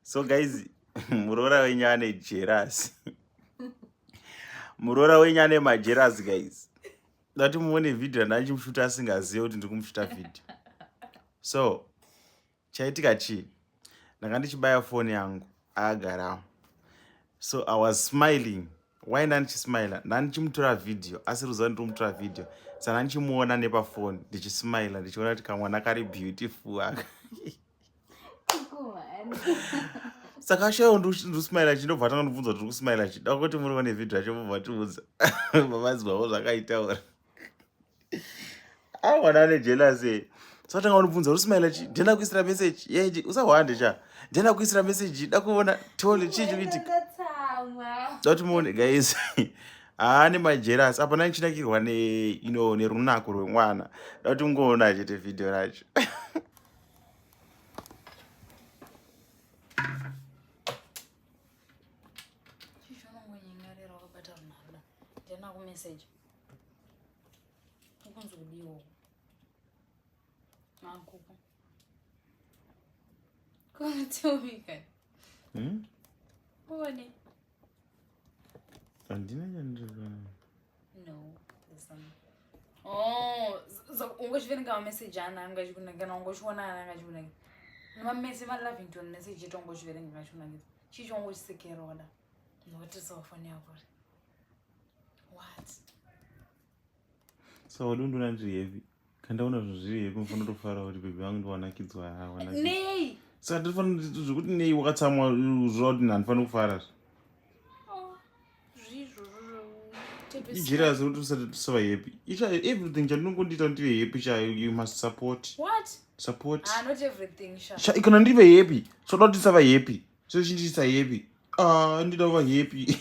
So guys, muroora wenyu ane jerasi. Muroora wenyu ane majerasi guys. Ndati muone video ndandichimushuta asingazive kuti ndiri kumushuta video. So chaitika chii? Ndanga ndichibaya foni yangu akagarawo. So I was smiling. Why ndandichismila? Ndandichimutora video asi ruziva ndiri kumutora video. Saka ndandichimuona nepafoni ndichismila ndichiona kuti kamwana kari beautiful aka. Saka ashaiwo ndikusmaila chi ndobva tanga ndibvunza kuti kusmaila chi da kuti muri one video yacho mobva tiudza mavazwawo zvakaitaura awana ane jealous e so tanga unobvunza uri smaila chi ndenda kuisira message yeji usahwande cha ndenda kuisira message da kuona tione chii chikuitika da kuti muone guys haane majealous apa ndanichinakirwa ne you know nerunako rwemwana da kuti mungoona chete video racho. Handina chandiri. No, listen. Oh, so ungochiverenga mameseji ana anga achikunakira ungochiona ana anga achikunakira. Mamese maLovington message etu ungochiverenga achikunakira. Chii chaungochisekera wada? Nokutirisa foni yako. What? So wadunduna ndiri heavy. Kandaona zvinhu zviri heavy unofanira kutofara kuti bhebhi vangu ndowanakidzwa wanakidzwa. Nei? Saka ndinofanira zvekuti nei wakatsamwa zvoreva kuti handifaniri kufara. Ijera zvekuti usati tusava happy. Icha everything chandinongondiita kuti ndive happy cha you must support. What? Support. Ah, not everything sha. Sha ikana ndive happy. So don't tisava happy. So chindiisa happy. Ah, ndida kuva happy.